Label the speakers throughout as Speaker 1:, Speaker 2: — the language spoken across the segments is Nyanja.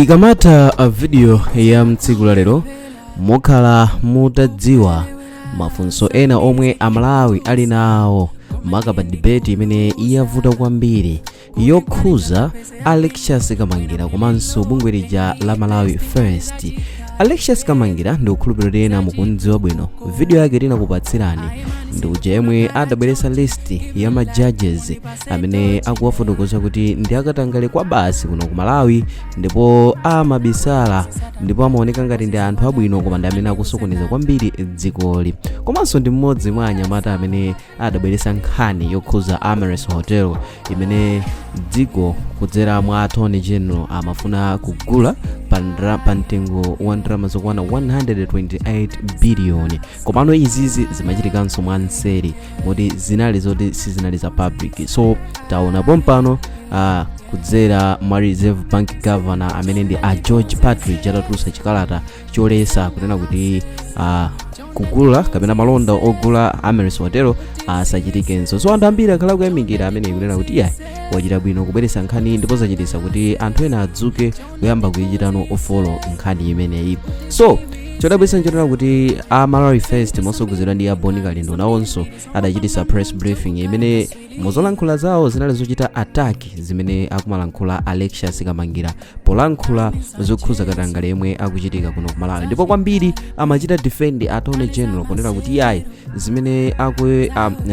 Speaker 1: Ikamatha video ya mtsiku la lero, mukhala mutadziwa mafunso ena omwe Amalawi ali nawo maka pa debate imene yavuta kwambiri yokhuza Alexious Kamangira komanso bungwe lija la Malawi First. Alexious Kamangira, ndikukhulupirira kuti ena mukundziwa bwino, video yake tinakupatsirani, ndi uja yemwe adabweretsa list ya ma judges amene akuwafotokoza kuti ndi akatangale kwa basi kuno ku Malawi, ndipo amabisala ndipo amaoneka ngati ndi anthu abwino, koma ndi amene akusokoneza kwambiri dzikoli. Komanso ndi mmodzi mwa anyamata amene adabweretsa nkhani yokhuza Amaryllis Hotel imene dziko kudzera mwa Attorney General amafuna kugula pa mtengo wa ndalama zokwana 128 billion. Komano izizi zimachitikanso mwa mseri, moti zinali zoti sizinali za public. So taona pompano kudzera mwa Reserve Bank Governor amene ndi a George Partridge atatulutsa chikalata choletsa kunena kuti kugula kapena malonda ogula Amaryllis Hotel asachitikenso. So anthu ambiri akhala kuyamikira amene kunena kuti iyayi, wachita bwino kubweretsa nkhani, ndipo zachititsa kuti anthu ena adzuke kuyamba kuyichitano follow nkhani imeneyi. So chodabwitsa nchonena kuti a Malawi First mosogozedwa ndi a Bon Kalindo nawonso adachititsa press briefing imene muzolankhula zawo zinali zochita attack zimene akumalankhula Alexious Kamangira polankhula zokhuza katangale yemwe akuchitika kuno ku Malawi, ndipo kwambiri amachita defend Attorney General ponena kuti iyayi, zimene aku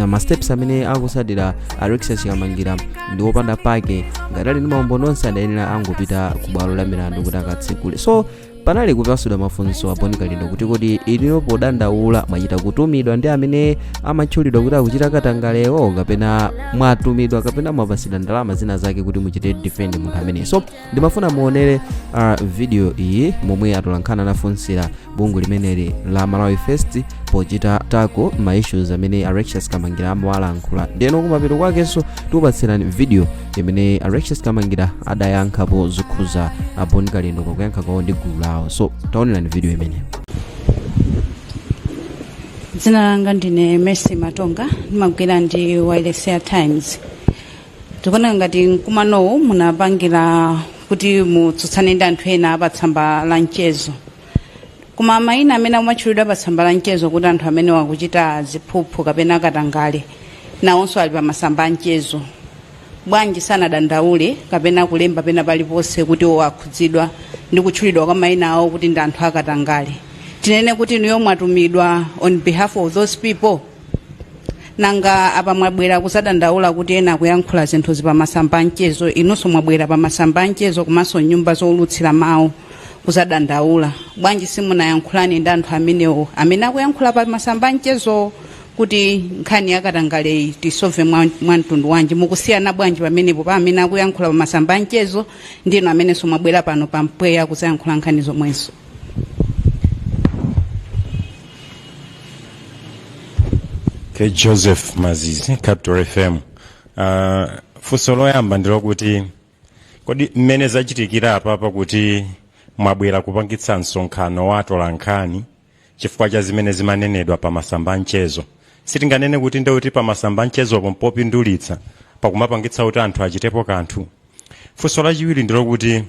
Speaker 1: ma steps amene akusatira Alexious Kamangira ndi wopanda pake. Ngati ali ndi maumboni onse, adayenera angopita ku bwalo la milandu kuti akatsekule. So panali kupasidwa mafunso a Bon Kalindo kuti kodi iniyo podandaula mwachita kutumidwa ndi amene amatchulidwa kuti akuchita katangalewo, kapena mwatumidwa kapena mwapasidwa ndalama zina zake kuti muchite defend munthu amene? So ndimafuna muonere video iyi momwe atolankhani anafunsira bungwe limeneli la Malawi First pochita tackle ma issues amene Alexious Kamangira amawalankhula. Ndeno kumapeto kwakenso tikupatsirani video imene Alexious Kamangira adayankhapo zokhuza a Bon Kalindo pakuyankha kwawo ndi gulu lawo. So taonerani video imene.
Speaker 2: Dzina langa ndine Mercy Matonga, ndimagwira ndi wireless ya Times. Tikuona ngati mkumanowu munapangira kuti mutsutsane ndi anthu ena pa tsamba la mchezo, koma mayina amene amatchulidwa pa tsamba la mchezo kuti anthu amene wakuchita ziphuphu kapena katangale nawonso ali pa masamba a mchezo. Bwanji sanadandaule kapena kulemba pena paliponse kuti iwo akhudzidwa ndi kutchulidwa kwa mayina awo kuti ndi anthu akatangale? Tinene kuti inuyo mwatumidwa on behalf of those people? Nanga apa mwabwera kuzadandaula kuti ena akuyankhula zinthuzi pa masamba a mchezo, inunso mwabwera pa masamba a mchezo komanso nyumba zowulutsira mawu kuzadandaula. Bwanji simunayankhulani ndi anthu amenewo amene akuyankhula pa masamba a mchezo kuti nkhani yakatangaleyi tisolve mwa mtundu wanji? Mukusiyana bwanji pamenepo pa amene akuyankhula pa masamba a mchezo ndinu amenenso mwabwera pano pa mpweya kuzayankhula nkhani zomwezo?
Speaker 3: Okay, Joseph Mazizi, Capital FM. Funso loyamba ndilokuti kodi mmene zachitikira apapa kuti mwabwera kupangitsa msonkhano wa atolankhani chifukwa cha zimene zimanenedwa pa masamba a mchezo, sitinganene kuti ndekuti pa masamba a mchezopo mpopindulitsa pakumapangitsa kuti anthu achitepo kanthu? Funso lachiwiri ndilokuti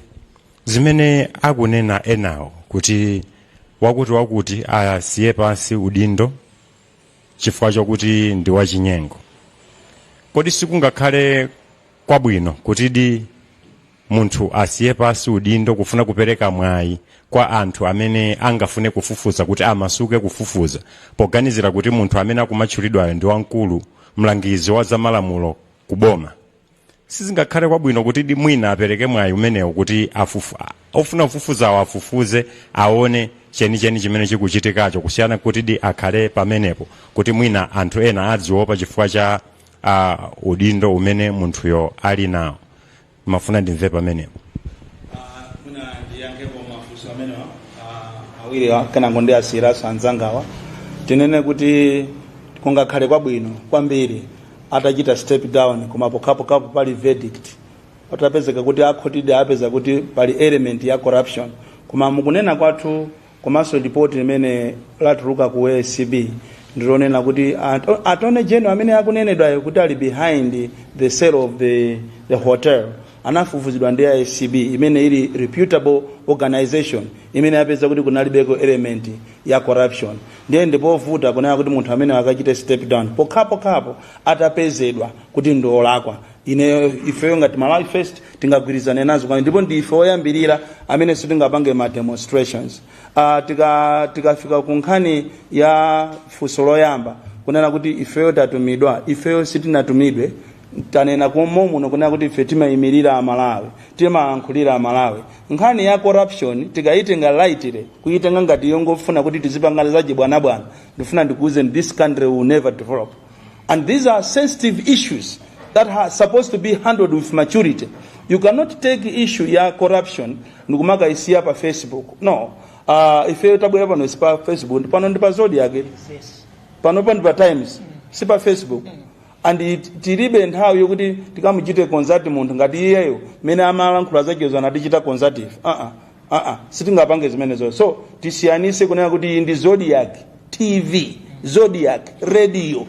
Speaker 3: zimene akunena enawo kuti wakuti wakuti asiye pansi udindo chifukwa chokuti ndi wachinyengo, kodi sikungakhale kwabwino kutidi munthu asiye pansi udindo kufuna kupereka mwayi kwa anthu amene angafune kufufuza kuti amasuke kufufuza, poganizira kuti munthu amene akumatchulidwayo ndi wamkulu, mlangizi wa zamalamulo kuboma? Sizingakhale kwabwino kuti mwina apereke mwayi umenewo kuti ofuna kufufuzawo afufuze, aone chenicheni chimene chikuchitikacho, kusiyana kuti di akhale pamenepo kuti mwina anthu ena adziopa chifukwa cha udindo umene munthuyo ali nawo? Mafuna ndimve pamenepo.
Speaker 4: Mwina ndiyankhepo mafunso amenewa awiriwa, kenako ndi asiyiraso anzangawa. Tinene kuti kungakhale kwabwino kwambiri atachita step down, koma pokhapokhapo pali verdict, patapezeka kuti akhotidi apeza kuti pali element ya corruption. Koma mukunena kwathu komanso ripoti limene latuluka ku ACB ndilonena kuti Attorney General amene akunenedwayo kuti ali behind the sale of the hotel Anafufuzidwa ndi ACB, imene ili reputable organization, imene yapeza kuti kunalibeko element ya corruption. Ndiye ndipovuta kunena kuti munthu amene akachite step down pokhapokhapo atapezedwa kuti ndi olakwa. Ine, ifeyo ngati Malawi First, tingagwirizane nazo kwani, ndipo ndife oyambirira amene sitingapange ma demonstrations. Tikafika ku nkhani ya funso loyamba, kunena kuti ifeyo tatumidwa, ifeyo sitinatumidwe. Tanena muno kunena kuti ife timayimirira Amalawi, timalankhulira Amalawi. Nkhani ya corruption tikayitenga lightly, kuyitenga ngati yongofuna kuti tizipangana zachibwanabwana, ndifuna ndikuwuzeni, this country will never develop. And these are sensitive issues that are supposed to be handled with maturity. You cannot take issue ya corruption ndikumakaisiya pa Facebook, no. Ifeyo tabwera pano si pa Facebook, pano ndi pa Zodiak, panopa ndi pa Times, si pa Facebook. And tilibe nthawi yokuti tikamuchite consult munthu ngati iyeyo mmene amalankhula zachezo anatichita consult ife. Uh -uh, uh -uh. Sitingapange zimenezo. So tisiyanise kunena kuti iyi ndi Zodiak TV, Zodiak Radio,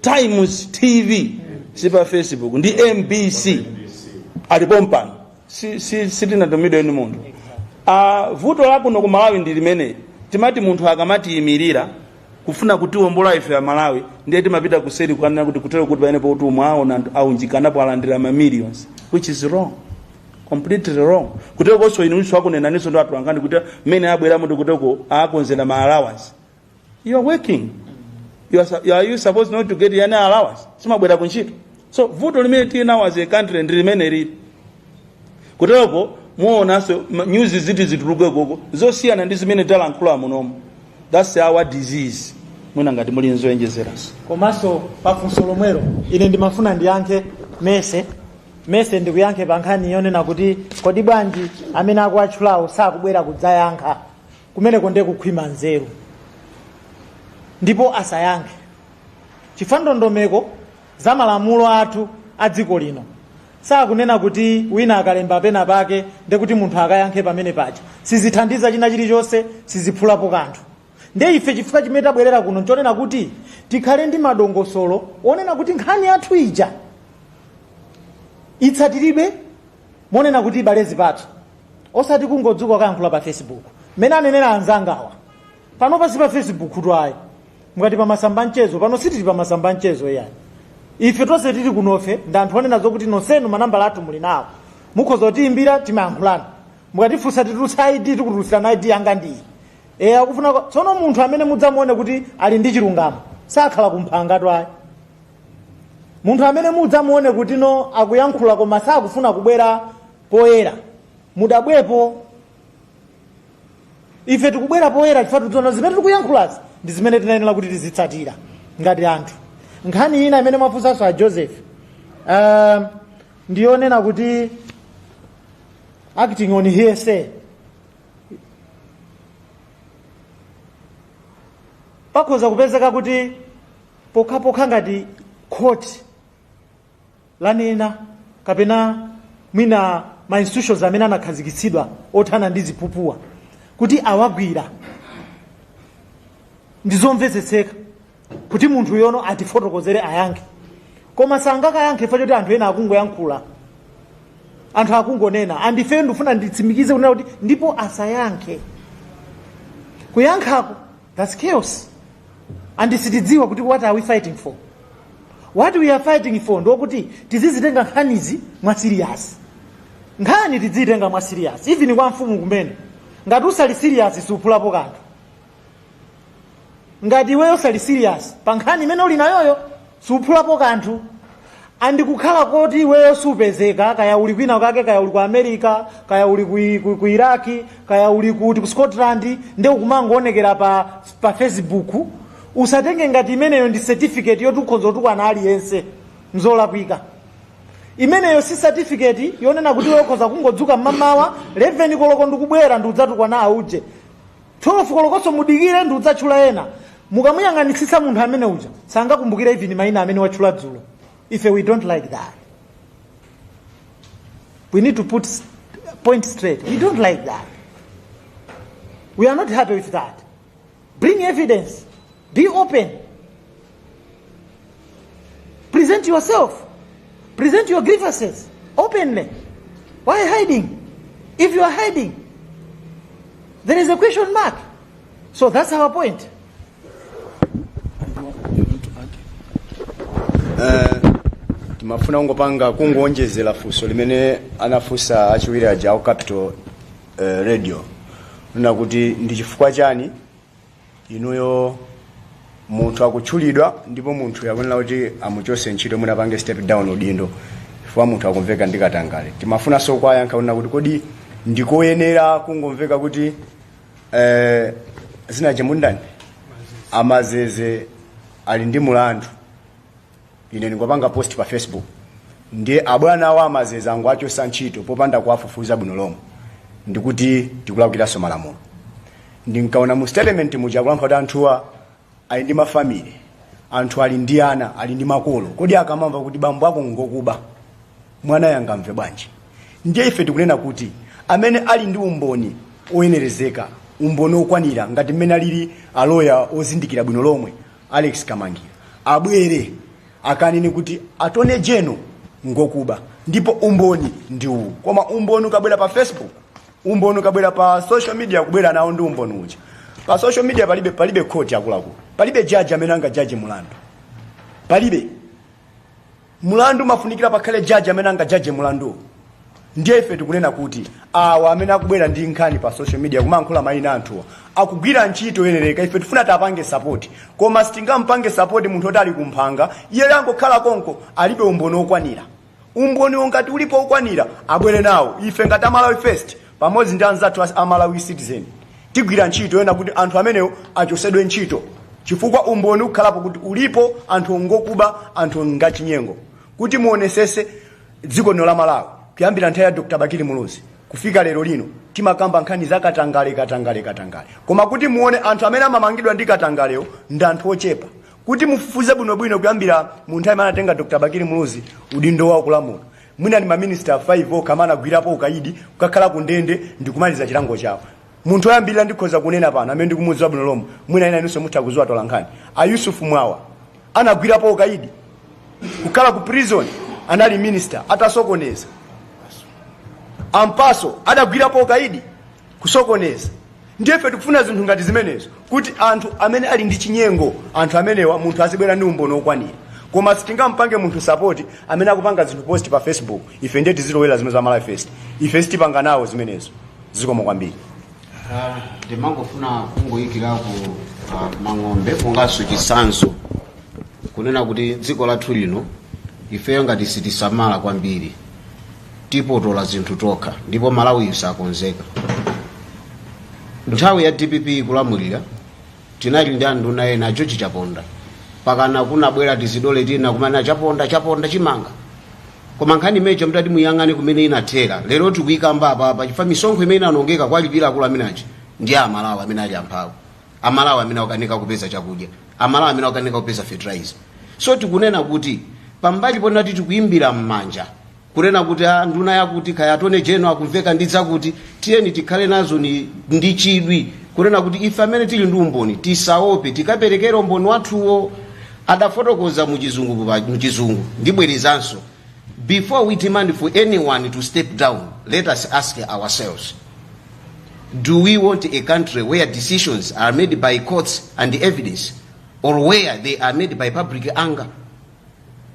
Speaker 4: Times TV, si pa Facebook, ndi MBC alipo mpano. Sitinatumidwe ni munthu. Vuto lakuno ku Malawi ndi limene timati munthu akamatiyimirira kufuna kutiwombola ife a Malawi, ndiye timapita kuseri kukanena kuti kutero kuti paene kuti mwaona anthu aunjikanapo alandira ma millions, which is wrong, completely wrong. Kutero konso inunso akunenaninso ndi atolankhani kuti mmene abwera munthu kuteko akonzera ma allowance. You are working, you are you supposed not to get any allowance? Simabwera kuntchito. So vuto limene tili nawo as a country ndi limene lili kuteroko. Muonanso news ziti zituluke koko zosiyana ndi zimene talankhula munomu. That's our disease. Mwina ngati muli nzoyenjezeranso.
Speaker 5: Komanso pafunso lomwelo, ine ndimafuna ndiyankhe mese mese ndikuyankhe pa nkhani yonena kuti kodi bwanji amene akuatchulawo sakubwera kudzayankha. Kumeneko ndiye kukhwima nzeru, ndipo asayankhe chifukwa ndondomeko za malamulo athu a dziko lino sakunena kuti wina akalemba pena pake ndekuti munthu akayankhe pamene paja. Sizithandiza china chilichonse, siziphulapo kanthu. Ndiye ife chifukwa chimene tabwerera kuno nchonena kuti tikhale ndi madongosolo onena kuti nkhani yathu ija itsatiridwe monena kuti ibale zipatso, osati kungodzuka kayankhula pa Facebook mmene anenera anzangawa. Pano pasi pa Facebook tu ayi, mukati pa masamba mchezo, pano sitili pa masamba mchezo yani. Ife tonse tili kunofe ndi anthu onena zokuti nonsenu manambala athu muli nawo, mukhoza kutiyimbira, timayankhulana. Mukatifunsa titulutsa ID, tikutulutsirana ID yanga ndiyi. E, akufuna tsono munthu amene mudzamuone kuti ali ndi chilungamo sakhala kumphanga tu ayi. Munthu amene mudzamuone kuti no, akuyankhula koma sakufuna kubwera poyera, mudabwepo. Ife tikubwera poyera chifukwa tikudziona zimene tikuyankhulazi ndi zimene tinayenera kuti tizitsatira ngati anthu. Nkhani ina imene mwafunsanso a Joseph, ndiyonena kuti acting on hearsay, pakhoza kupezeka kuti pokhapokha ngati court lanena kapena mwina ma institutions amene anakhazikitsidwa othana ndi ziphuphuwa kuti awagwira, ndizomvetsetseka kuti munthu yono atifotokozere, ayankhe. Koma sangakayankhe chifukwa choti anthu ena akungoyankhula, anthu akungonena. Andifeyo ndifuna nditsimikize kunena kuti ndipo asayankhe. Kuyankhako, that's chaos, and sitidziwa kuti what are we fighting for. What we are fighting for ndokuti tizizitenga nkhanizi mwa serious. Nkhani tizitenga mwa serious, even kwa mfumu kumene. Ngati usali serious, siuphulapo kanthu. Ngati iweyo usali serious pa nkhani imene uli nayoyo, siuphulapo kanthu. And kukhala koti iweyo supezeka, kaya uli kwina kake, kaya uli ku America, kaya uli ku Iraki, kaya uli kuti ku Scotland, nde ukumangoonekera pa Facebook, usatenge ngati imeneyo ndi certificate yoti ukhoza kutukwana aliyense. Mzolakwika. Imeneyo si certificate yonena kuti iwe ukhoza kungodzuka mmamawa 11 koloko ndikubwera ndi udzatukwana auje, 12 kolokonso mudikire ndi udzatchula ena. Mukamuyang'anitsitsa munthu amene uja, sangakumbukire even mayina amene watchula dzulo. Ife we don't like that. We need to put point straight. We don't like that. We are not happy with that. Bring evidence, be open, present yourself, present your grievances. All openly. Why hiding? If you are hiding, there is a question mark. So that's our point.
Speaker 6: Timafuna kungopanga, kungoonjezera funso limene anafunsa achiwiri aja aku Capital Radio, nena kuti ndi chifukwa chani inuyo munthu akutchulidwa ndipo munthu yakunena kuti amuchose ntchito, mwina apange step down udindo chifukwa munthu akumveka ndi katangale. Timafunanso kuwayankha kunena kuti kodi ndikoyenera kungomveka kuti zina chemundani amazeze ali ndi mulandu, ine ndingopanga post pa Facebook, ndiye abwana awo amazeze angoachosa ntchito popanda kuwafufuza bwino lomwe, ndikuti tikulakwiranso malamulo? Ndinkaona mu statement muja kulankhula kuti anthuwa ali ndi mafamily, anthu ali ndi ana, ali ndi makolo. Kodi akamamva kuti bambo ako ngokuba, mwana yangamve bwanji? Ndiye ife tikunena kuti amene ali ndi umboni oyenerezeka, umboni okwanira, ngati mmene alili aloya ozindikira bwino lomwe Alex Kamangira, abwere akanene kuti Attorney General ngokuba ndipo umboni ndi uwu. Koma umboni ukabwera pa Facebook, umboni ukabwera pa social media, kubwera nawo ndi umboni uja pa social media, palibe court, akuluakulu, palibe judge amene angajaje mulandu. Palibe mulandu mafunikira pakhale judge amene angajaje mulanduwo. Ndiye ife tikunena kuti awa amene akubwera ndi nkhani pa social media kumayankhula mayina anthuwa akugwira ntchito yoyenereka. Ife tifuna tapange support, koma sitingampange support munthu oti ali kumphanga, iye angokhala konko, alibe umboni okwanira. Umboni ngati ulipo okwanira, abwere nawo. Ife ngati Amalawi First pamodzi ndi anzathu a Malawi Citizen tigwira ntchito yona kuti anthu amenewo achosedwe ntchito, chifukwa umboni ukhalapo kuti ulipo, anthu ngokuba, anthu ngachinyengo. Kuti muonesese, dziko lino la Malawi kuyambira nthawi ya Dr Bakili Muluzi kufika lero lino timakamba nkhani za katangale, katangale, katangale, koma kuti muone anthu amene amamangidwa ndi katangalewo ndi anthu ochepa. Kuti mufufuze bwinobwino, kuyambira mu nthawi imene anatenga Dr Bakili Muluzi udindo wawo kulamula, mwina ni maminista 5 okha amene anagwirapo ukaidi, kukakhala ku ndende ndi kumaliza chilango chawo. Munthu woyambirira ndikhoza kunena pano amene ndikumudziwa bwino lomwe, mwina ina inunso mutha kudziwa tola nkhani, a Yusuf Mwawa anagwirapo ukaidi, kukhala ku prison, anali minister atasokoneza. Ampaso adagwirapo ukaidi kusokoneza. Ndiye ife tikufuna zinthu ngati zimenezo, kuti anthu amene ali ndi chinyengo, anthu amenewa, munthu azibwera ndi umboni okwanira. Koma sitingampange munthu support amene akupanga zinthu post pa Facebook. Ife ndiye tizilowera zimene za Malawi First, ife sitipanga nawo zimenezo. Zikomo kwambiri.
Speaker 7: Ndimangofuna kungoyikirako mang'ombe monganso chitsanzo, kunena kuti dziko lathu lino ifeyo ngati sitisamala kwambiri tipotola zinthu tokha, ndipo Malawi sakonzeka. Nthawi ya DPP kulamulira tinali ndi anduna ena, George Chaponda, pakana kunabwera tizidole tina kumene Chaponda, Chaponda chimanga. Koma nkhani imeneyo mutati muyang'ane kumene inathera, lero tikuyikamba apapa, chifukwa misonkho imene inanongeka kwalipira akulu amenachi ndi Amalawi amene ali amphawi, Amalawi amene akukanika kupeza chakudya, Amalawi amene akukanika kupeza fertilizer. So tikunena kuti pambali ponati tikuyimbira m'manja kunena kuti a nduna yakuti kaya Attorney General akumveka ndi zakuti, tiyeni tikhale nazo ni ndi chidwi kunena kuti ife amene tili ndi umboni tisaope, tikaperekere umboni wathuwo. Adafotokoza muchizungu, ndibwerezanso: before we demand for anyone to step down, let us ask ourselves, do we want a country where decisions are made by courts and evidence, or where they are made by public anger?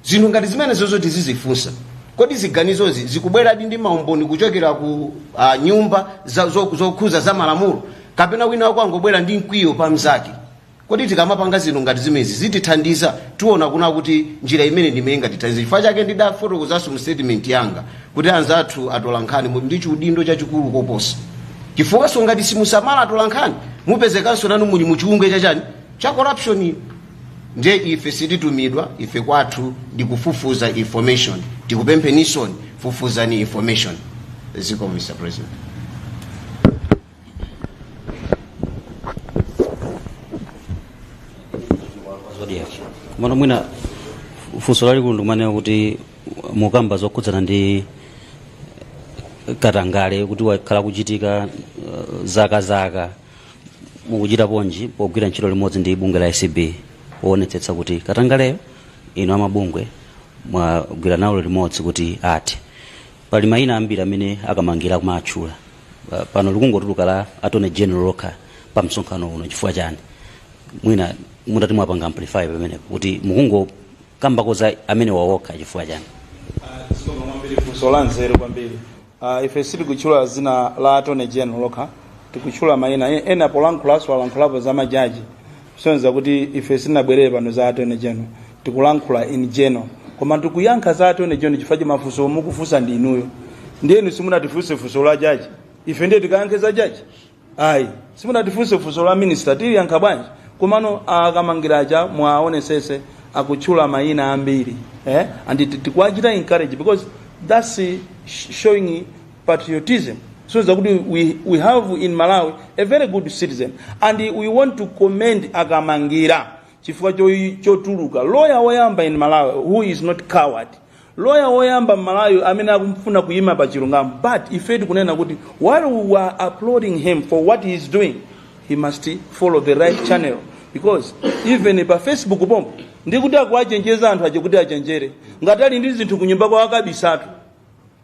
Speaker 7: Zinthu ngati zimene zozo tizizifunsa. Kodi ziganizozi zikubweradi ndi maumboni kuchokera ku nyumba zokhuza za malamulo, kapena wina wako angobwera ndi mkwiyo pa mzake? Kodi tikamapanga zinthu ngati zimenezi zitithandiza? Tiona kuna kuti njira imene ndimene ingatithandize. Chifukwa chake ndidafotokozanso mu statement yanga kuti anzathu atola nkhani muli ndi chiudindo chachikulu koposa, chifukwanso ngati simusamala atola nkhani mupezekanso nanu muli muchiungwe chachani, cha corruption. Ndiye ife sititumidwa, ife kwathu ndikufufuza information. Tikupemphenisoni, fufuzani information. Zikomo, Mr President.
Speaker 8: Zodiak. Komano mwina funso lalikulu ndikumanena kuti mukamba zokhudzana ndi katangale kuti wakhala kuchitika zaka zaka, mukuchita ponji pogwira ntchito limodzi ndi bungwe la ACB poonetsetsa kuti katangaleyo inu amabungwe mwagwira nawo limodzi kuti athe? Pali mayina ambiri amene akamangira kumatchula. Pano likungotuluka la Attorney General lokha pa msonkhano uno, chifukwa chani? Mwina mutati mwapanga amplify pamenepo kuti mukungokambako za amene wawokha, chifukwa chani?
Speaker 4: Zikomo kwambiri, funso la nzeru kwambiri. Ife sitikutchula zina la Attorney General lokha, tikutchula mayina ena. Polankhulaso alankhulapo za majaji, kusonyeza kuti ife sitinabwerere pano za Attorney General, tikulankhula in general. Koma tikuyankha za Attorney General chifukwa cha mafunso mukufunsa ndi inuyo. Ndiyenu simunatifunse funso la jaji, ife ndiye tikayankhe za jaji? Ayi, simunatifunse funso la minister, tiliyankha bwanji? Komano akamangiraja mwaonesese akutchula mayina ambiri, eh? And tikuwachita encourage because that's showing patriotism, so that we have in Malawi a very good citizen, and we want to commend Akamangira chifukwa chotuluka lawyer woyamba in Malawi who is not coward, lawyer woyamba Mmalawi amene akumfuna kuyima pa chilungamo. But ife tikunena kuti while we are applauding him for what he is doing, he must follow the right channel, because even pa Facebook pompo ndikuti akuachenjeza anthu aje kuti achenjere. Ngati ali ndi zinthu kunyumba kwawo akabisatu,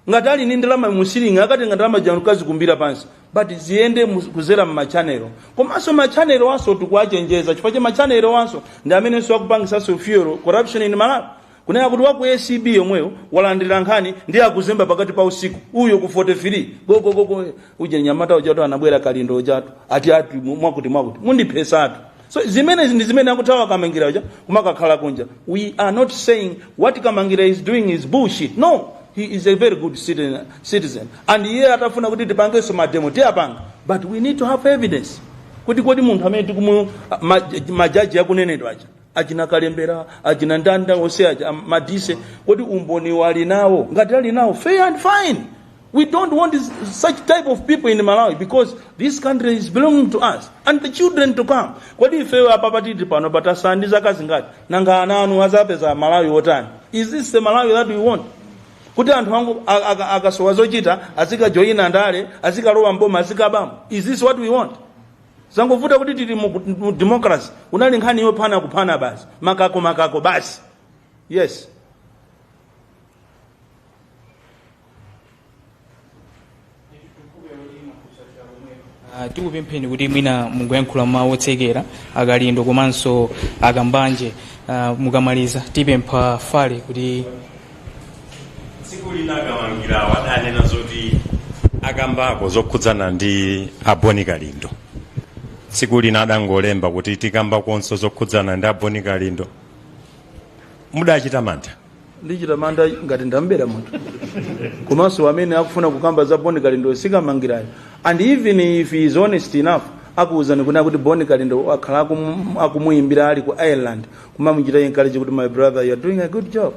Speaker 4: ngati ali ndi ndalama musilingi akatenga ndalama janu kazikumbira pansi, but ziyende kuzera mma channel. Komanso ma channel wanso tikuachenjeza chifukwa cha ma channel wanso ndi amenenso akupangisanso fuel corruption in Malawi, kunena kuti waku ACB yomweyo walandira nkhani ndi akuzemba pakati pa usiku uyo ku 43 gogogogo uje nyamata ujatu anabwera Kalindo ujatu ati mwakuti mwakuti mundiphesatu. So zimene ndi zimene akuthawa Kamangira uja kumakakhala kunja. We are not saying what Kamangira is doing is bullshit. No, he is a very good citizen, and iye atafuna kuti tipangenso ma demo tiyapanga, but we need to have evidence kuti kodi munthu amene tikumu majaji akunenedwa aja, achina Kalembera, achina ndanda onse aja, Madise, kodi umboni wali nawo? Ngati ali nawo, fair and fine. We don't want such type of people in Malawi because this country is belonging to us and the children to come. Kodi ifeyo apa patiti pano patasala ndi zaka zingati? Nanga ana anu azapeza Malawi otani? Is this the Malawi that we want, kuti anthu angu akasowa zochita azikajoyina ndale, azikalowa mboma, azikabamo? Is this what we want? Zangovuta kuti tili mu democracy, unali nkhani yophana kuphana basi, makako makako basi. Yes.
Speaker 9: Tikupempheni kuti mwina mungoyankhula mawu otsekera, Akalindo komanso Akambanje. Mukamaliza tipempha Fale kuti
Speaker 3: Tsiku lina Akamangirawo adanena zoti akambako zokhudzana ndi Aboni Kalindo. Tsiku lina adangolemba kuti tikambakonso zokhudzana ndi Aboni Kalindo. Mudachita mantha?
Speaker 4: Ndichita mantha ngati ndambera munthu? Komanso amene akufuna kukamba za Boni Kalindo sikamangirayo, and even if he is honest enough akuwuzani kunena kuti Boni Kalindo akhala akumuyimbira ali ku Ireland kumamuchita encourage kuti, "My brother, you are doing a good job."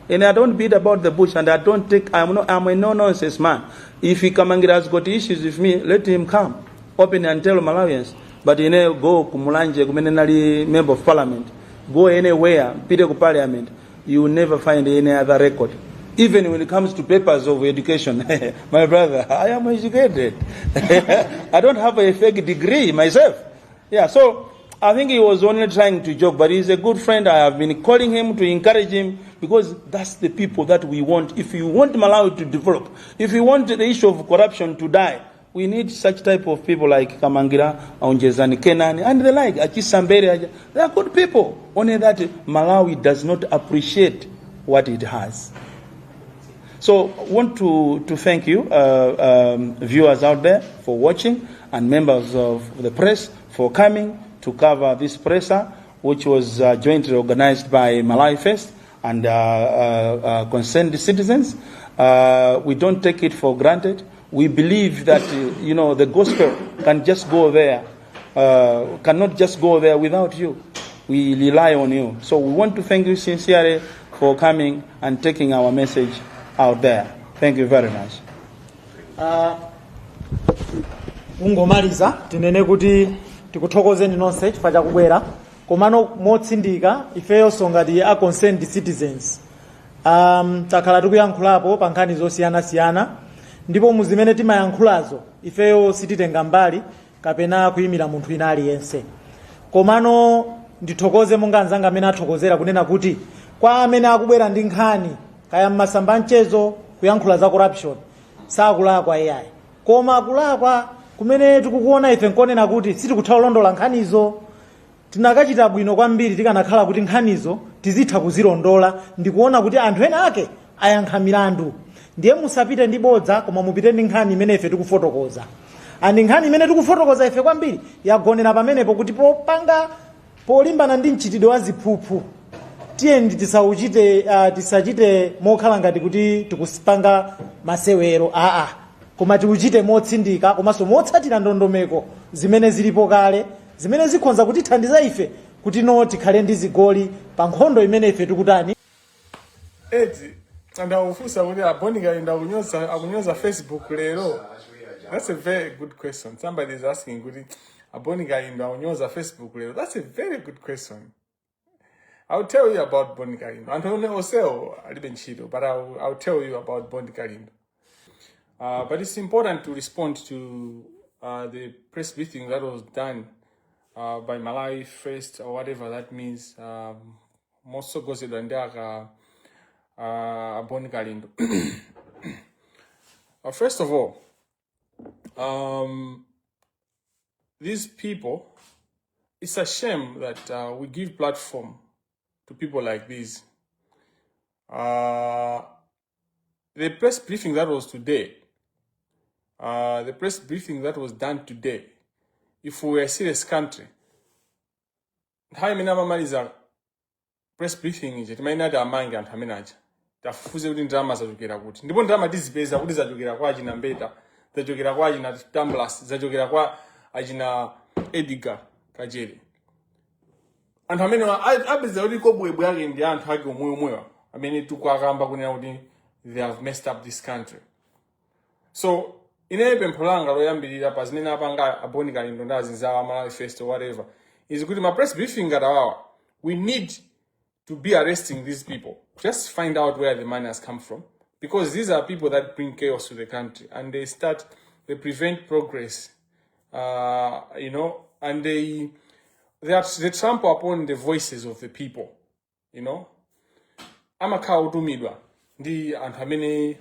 Speaker 4: And I don't beat about the bush and I don't take I'm, no, I'm a no nonsense man. If Kamangira has got issues with me, let him come open and tell Malawians. But ine go kumulanje kumene nali member of parliament, go anywhere, pite ku parliament, you will never find any other record. Even when it comes to papers of education, my brother, I am educated. I don't have a fake degree myself. Yeah, so I think he was only trying to joke, but he's a good friend. I have been calling him to encourage him because that's the people that we want. If you want Malawi to develop, if you want the issue of corruption to die, we need such type of people like Kamangira, Onjezani Kenani, and the like. Achisambere, they are good people. Only that Malawi does not appreciate what it has. So I want to thank you, viewers out there, for watching, and members of the press for coming to cover this presser, which was jointly organized by Malawi First and Concerned Citizens. We don't take it for granted. We believe that the gospel can just go there, cannot just go there without you. We rely on you. So we want to thank you sincerely for coming and taking our message out there. Thank you very much.
Speaker 5: Kungomaliza tinene kuti tikuthokozeni nonse chifukwa chakubwera, komano motsindika ifeyonso ngati a Concerned Citizens takhala tikuyankhulapo pa nkhani zosiyanasiyana, ndipo muzimene timayankhulazo ifeyo sititenga mbali kapena kuyimira munthu wina aliyense. Komano ndithokoze monga anzanga amene athokozera kunena kuti kwa amene akubwera ndi nkhani kaya mmasamba mchezo kuyankhula za corruption. Sakulakwa iyayi, koma kulakwa kumene tikukuona ife nkonena kuti sitikutha kulondola nkhanizo. Tinakachita bwino kwambiri tikanakhala kuti nkhanizo tizitha kuzilondola ndikuona kuti anthu ena ake ayankha milandu. Ndiye musapite ndi bodza, koma mupite ndi nkhani imene ife tikufotokoza. And nkhani imene tikufotokoza ife kwambiri yagonera pamenepo, kuti popanga polimbana ndi mchitidwe wa ziphuphu, tiyeni tisauchite, tisachite mokhala ngati kuti tikusipanga masewero, aa, koma tiuchite motsindika komanso motsatira ndondomeko zimene zilipo kale, zimene zikhonza kutithandiza ife kuti no tikhale ndi zigoli pa nkhondo imene ife tikutani.
Speaker 10: Eti ndakufunsa kuti a Bon Kalindo akunyoza Facebook lero. That's a very good question. Somebody is asking kuti a Bon Kalindo akunyoza Facebook lero. That's a very good question. I'll tell you about Bon Kalindo. Anthu one onsewo alibe ntchito, but I'll tell you about Bon Kalindo. But it's important to respond to the press briefing that was done by Malawi First or whatever that means, motsogozedwa ndi aka Bon Kalindo. First of all, these people, it's a shame that we give platform to people like this. The press briefing that was today, the press briefing that was done today, if we were a serious country, nthawi imene amamaliza press briefing ija, timayenera kuti amange anthu amene aja, tafufuze kuti ndalama zachokera kuti, ndipo ndalama tizipeza kuti zachokera kwa achina Mbeta, zachokera kwa achina Tamblas, zachokera kwa achina Edgar Kachere. Anthu amene apeza kuti kobwebwe ake ndi anthu ake omweomwewa amene tikuakamba kunena kuti they have messed up this country. So ineyo pempho langa loyambirira pa zimene apanga a Bon Kalindo ndi azinzawo a Malawi First or whatever is kuti ma press briefing ngati awawa, we need to be arresting these people, just find out where the money has come from, because these are people that bring chaos to the country and they prevent progress and they trample upon the voices of the people. Amakhala otumidwa ndi anthu amene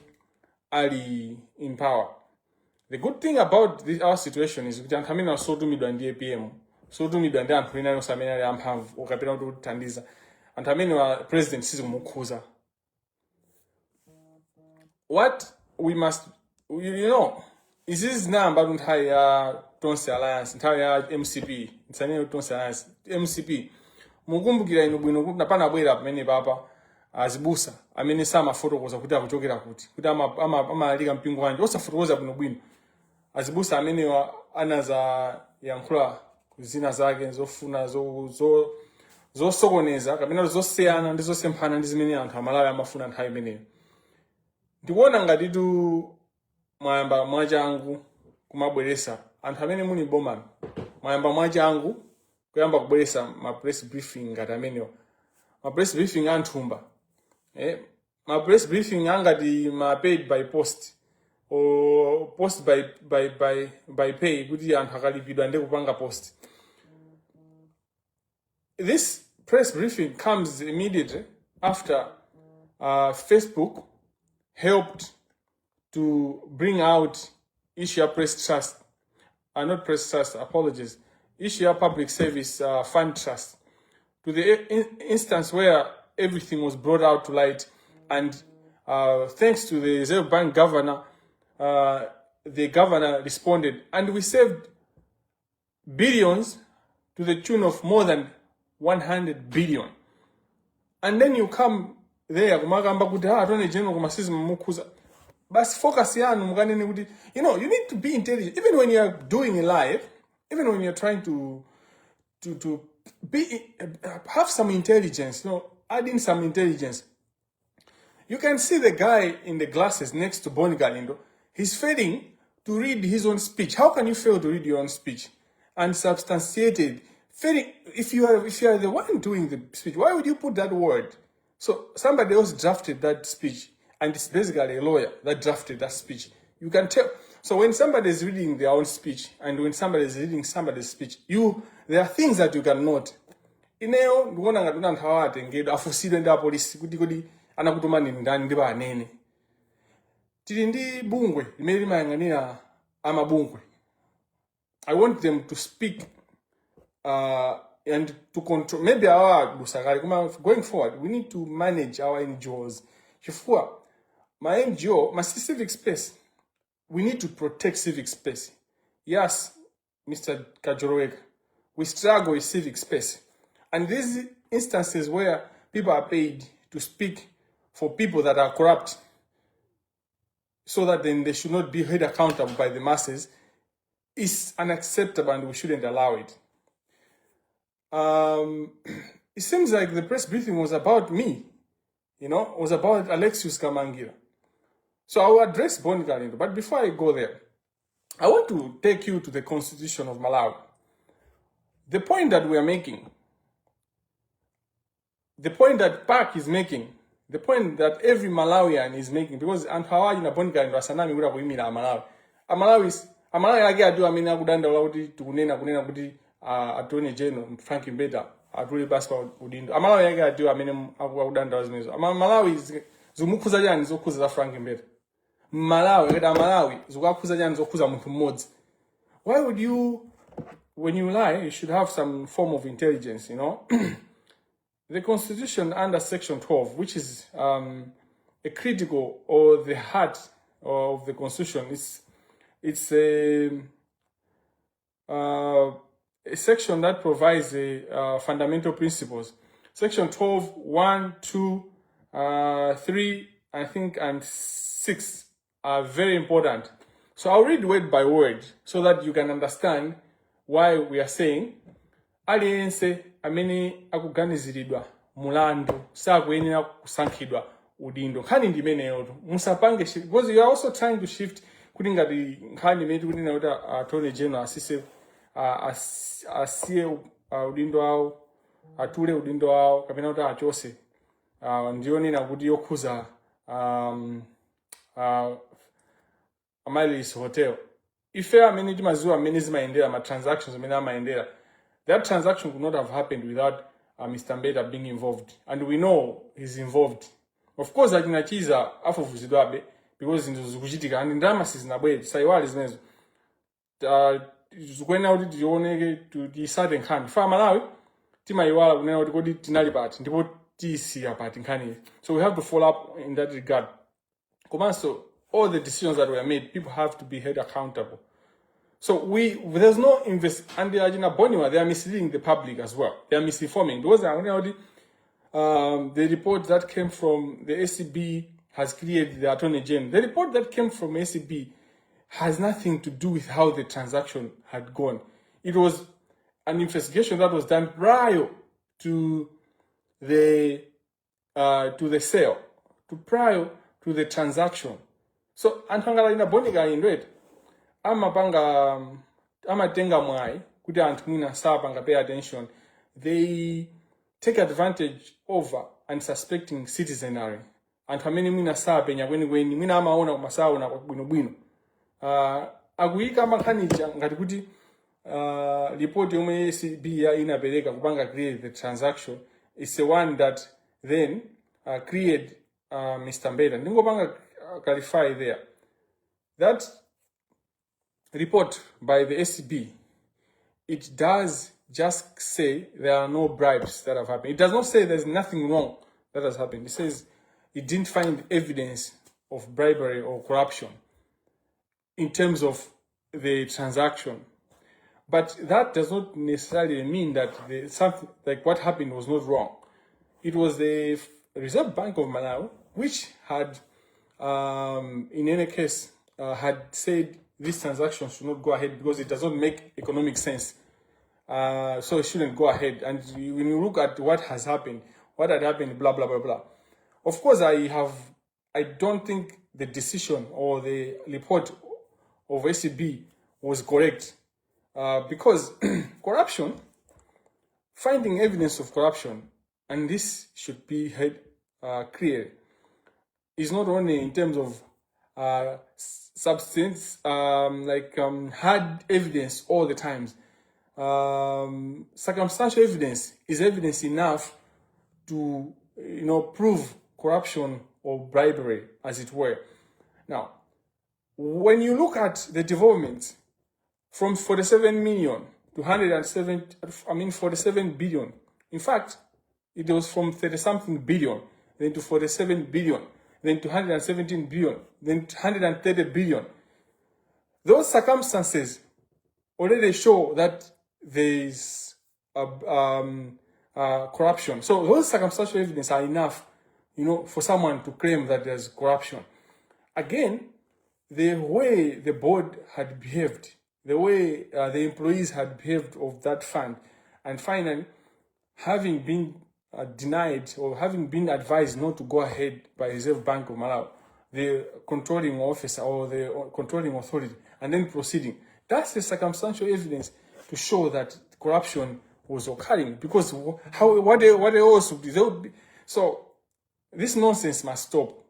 Speaker 10: ali in power. The good thing about our situation is kuti anthu amene asotumidwa ndi APM, sotumidwa ndi anthu ena onse amene ali amphamvu ukapita kuti kuthandiza anthu amene wa president sizikumukhuza. What we must izi zinayamba nthawi ya Tonse Alliance, nthawi ya MCP, nsanene Tonse Alliance, MCP. Mukumbukira inu bwino kuti panabwera pamene papa azibusa amene samafotokoza kuti akuchokera kuti, kuti amalalika mpingo wanji, osafotokoza bwinobwino. Azibusa amenewa anazayankhula zina zake zofuna zosokoneza kapena zosiyana ndi zosemphana ndi zimene anthu Amalawi amafuna nthawi imeneyo. Ndikuona ngatitu mwayamba mwachangu kumabweresa anthu amene muli bomani, mwayamba mwachangu kuyamba kubweresa ma press briefing ngati amenewa, ma press briefing anthumba, ma press briefing angati ma paid by post or post by pay, kuti anthu akalipidwa ndi kupanga post. This press briefing comes immediately after Facebook helped to bring out issue ya Press Trust, not Press Trust, apologies, issue ya Public Service Fund Trust, to the instance where everything was brought out to light, and thanks to the Reserve Bank governor, the governor responded, and we saved billions to the tune of more than 100 billion. And then you come there kumakamba kuti, "Ah, Attorney General," koma sizimukhuza. Basi focus yanu mukanene kuti you need to be intelligent even when you are doing a live, even when you're trying to be have some intelligence, add in some intelligence. You can see the guy in the glasses next to Bon Kalindo. He's failing to read his own speech. How can you fail to read your own speech? Unsubstantiated. Failing, if you are the one doing the speech, why would you put that word? So somebody else drafted that speech, and it's basically a lawyer that drafted that speech. You can tell. So when somebody is reading their own speech, and when somebody is reading somebody's speech, you there are things that you can note. Ineyo ndikuona ngati kuti anthu awa atengedwa, afusidwe ndi apolisi kuti kodi anakutumani ndani, ndipo anene. Tili ndi bungwe limene limayang'anira amabungwe. I want them to speak and to control. Maybe our busakali koma going forward we need to manage our NGOs, chifukwa ma NGO, ma civic space, we need to protect civic space. Yes, Mr. Kajoloweka, we struggle with civic space, and these instances where people are paid to speak for people that are corrupt so that then they should not be held accountable by the masses is unacceptable, and we shouldn't allow it. It seems like the press briefing was about me, was about Alexius Kamangira. So I will address Bon Kalindo. But before I go there, I want to take you to the Constitution of Malawi. The point that we are making, the point that PAC is making, the point that every Malawian is making, because anthu awaji na Bon Kalindo asanami kuti akuyimira Amalawi. Amalawi ake atiwo amene akudandaula kuti tikunena kunena kuti Attorney General Frank Mbeta atule pasi pa udindo. Amalawi ake atiwo amene akudandaula zimenezo. Malawi zikumukhuza chani zokhuza za Frank Mbeta? Malawi akati Amalawi zikukhuza chani zokhuza munthu mmodzi? Why would you, when you lie, you should have some form of intelligence. The Constitution under Section 12, which is a critical or the heart of the Constitution, it's a section that provides the fundamental principles. Section 12, 1, 2, 3, I think, and 6 are very important. So I'll read word by word so that you can understand why we are saying aliyense amene akuganiziridwa mulandu sakuyenera kusankhidwa udindo. Nkhani ndi imeneyotu. Musapange shift, because you are also trying to shift kuti ngati nkhani imene tikunena kuti Attorney General asise asiye udindo awo, atule udindo awo kapena kuti achose, ndiyonena kuti yokhuza Amaryllis Hotel. Ife amene timaziwa amene zimayendera, ma transactions amene amayendera, that transaction could not have happened without Mr. Mbeta being involved, and we know he's involved. Of course achinachiza afufuzidwabe because zinthu zikuchitika and ndalama sizinabwere. Tisayiwale zimenezo. Zikuyenera kuti tioneke, tiyisate nkhani fa Malawi timayiwala kunena kuti kodi tinali pati ndipo tiyisiya pati nkhaniyi. So we have to follow up in that regard. Komanso all the decisions that were made, people have to be held accountable. So we there's no invest, and the achina Boniwa, they are misleading the public as well. They are misinforming because akunena kuti the report that came from the ACB has cleared the Attorney General. The report that came from ACB has nothing to do with how the transaction had gone. It was an investigation that was done prior to the sale, to prior to the transaction. So anthu angala ina Boni Kalindo amapanga amatenga mwayi kuti anthu mwina sapanga pay attention. They take advantage over unsuspecting citizenry, anthu amene mwina sapenya kwenikweni, mwina amaona koma saona bwinobwino. Akuyika mankhanicha ngati kuti report yomwe ACB ya inapereka kupanga create the transaction is the one that then create Mr. Mbeta. Ndingopanga clarify there that report by the ACB, it does just say there are no bribes that have happened. It does not say there's nothing wrong that has happened. It says it didn't find evidence of bribery or corruption in terms of the transaction. But that does not necessarily mean that something like what happened was not wrong. It was the Reserve Bank of Malawi which had, in any case, had said this transaction should not go ahead because it does not make economic sense. So it shouldn't go ahead. And when you look at what has happened, what had happened, blah, blah, blah, blah. Of course, I don't think the decision or the report of ACB was correct because corruption, finding evidence of corruption, and this should be heard clear, is not only in terms of substance, like hard evidence all the times. Circumstantial evidence is evidence enough to prove corruption or bribery, as it were. Now, when you look at the developments from 47 million to 107, I mean 47 billion. In fact, it was from 30 something billion, then to 47 billion, then to 117 billion, then to 130 billion. Those circumstances already show that there is a corruption. So those circumstantial evidence are enough for someone to claim that there's corruption. Again, the way the board had behaved, the way the employees had behaved of that fund, and finally, having been denied or having been advised not to go ahead by Reserve Bank of Malawi, the controlling officer or the controlling authority, and then proceeding. That's the circumstantial evidence to show that corruption was occurring. Because how what else would they would be? So this nonsense must stop.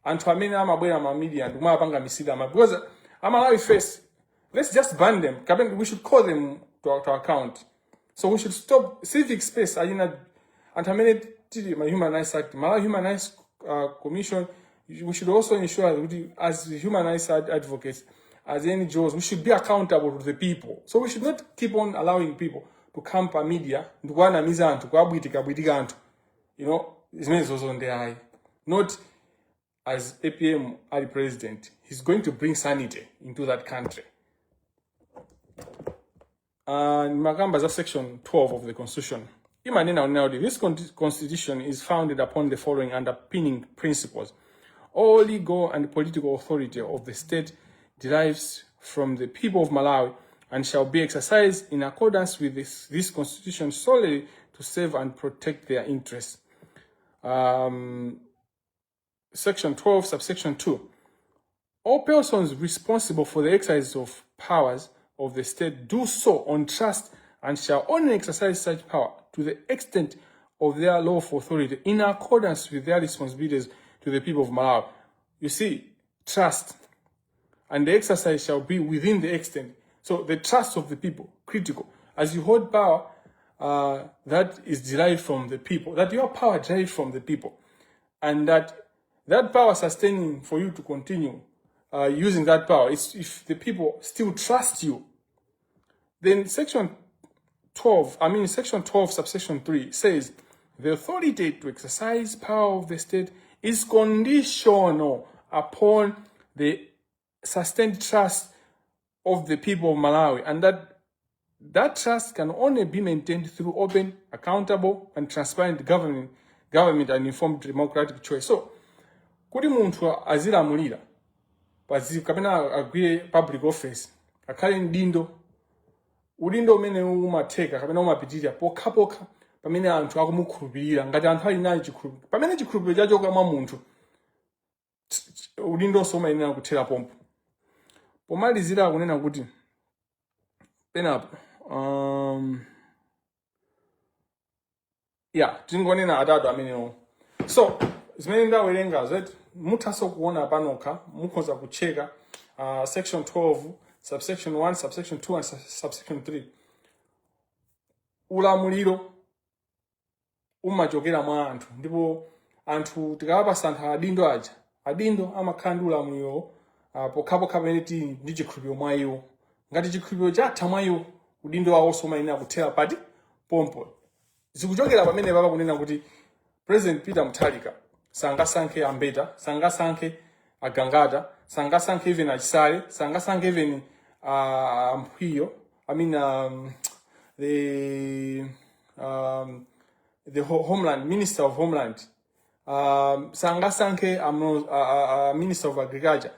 Speaker 10: Anthu amene amabwera ma media ndikumapanga misida ama because Amalawi first, let's just ban them. Kapena we should call them to account. So we should stop civic space. Ayina anthu amene tili ma human rights act, Malawi Human Rights Commission, we should also ensure that as human rights advocates, as NGOs, we should be accountable to the people. So we should not keep on allowing people to come pa media ndikuwanamiza anthu, kuwabwitika bwitika anthu. Zimene zozo ndi ayi, not as APM ali president. He's going to bring sanity into that country. Makamba za section 12 of the constitution imanena onena kuti this constitution is founded upon the following underpinning principles: all legal and political authority of the state derives from the people of Malawi and shall be exercised in accordance with this constitution solely to serve and protect their interests. Section 12, subsection 2: all persons responsible for the exercise of powers of the state do so on trust and shall only exercise such power to the extent of their lawful authority in accordance with their responsibilities to the people of Malawi. You see, trust, and the exercise shall be within the extent. So the trust of the people, critical. As you hold power, that is derived from the people, that your power derived from the people, and that that power sustaining for you to continue using that power is if the people still trust you. Then section 12, I mean section 12, subsection 3 says the authority to exercise power of the state is conditional upon the sustained trust of the people of Malawi, and that that trust can only be maintained through open, accountable, and transparent government and informed democratic choice. So, kuti munthu azilamulira paziko kapena agwire public office, akhale mdindo, udindo umene umatheka kapena umapitirira pokhapokha pamene anthu akumukhulupirira. Ngati anthu ali nayo chikhulupiriro, pamene chikhulupiriro chachoka mwa munthu, udindonso umayenera kuthera pompo. Pomalizira akunena kuti penapo ya tingonena atatu amenewo. So zimene ndawerenga zeti muthanso kuona panokha, mukhoza kucheka section 12, subsection 1, subsection 2 and subsection 3. Ulamuliro umachokera mwa anthu, ndipo anthu tikawapasa anthu adindo aja, adindo amakhala ndi ulamuliro pokhapokha pamene tili ndi chikhulupiriro mwa iwo. Ngati chikhulupiriro chatha mwa iwo, udindo wawonso umayenera kuthera pati pompo. Zikuchokera pamene papa kunena kuti President Peter Mutharika sangasankhe Ambeta, sangasankhe Agangata, sangasankhe even Achisale, sangasankhe even Mphwiyo, I mean the homeland minister of homeland, sangasankhe minister of agriculture,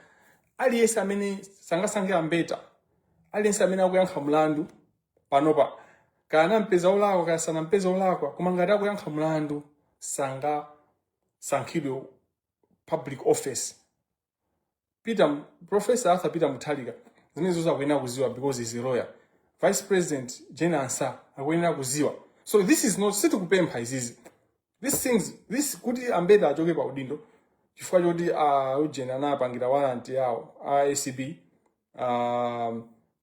Speaker 10: aliyense amene sangasankhe Ambeta, aliyense amene akuyankha mlandu panopa, kaya anampeza olakwa kaya sanampeza olakwa, koma ngati akuyankha mlandu sangasankhidwe public office. Peter, Professor Arthur Peter Mutharika zimenezo akuyenera kuziwa because he's a lawyer. Vice President Jane Ansah akuyenera kuziwa. So this is not, sitikupempha izizi, these things, this kuti Ambeta achoke pa udindo chifukwa choti ujeni anapangira warrant yawo a ACB,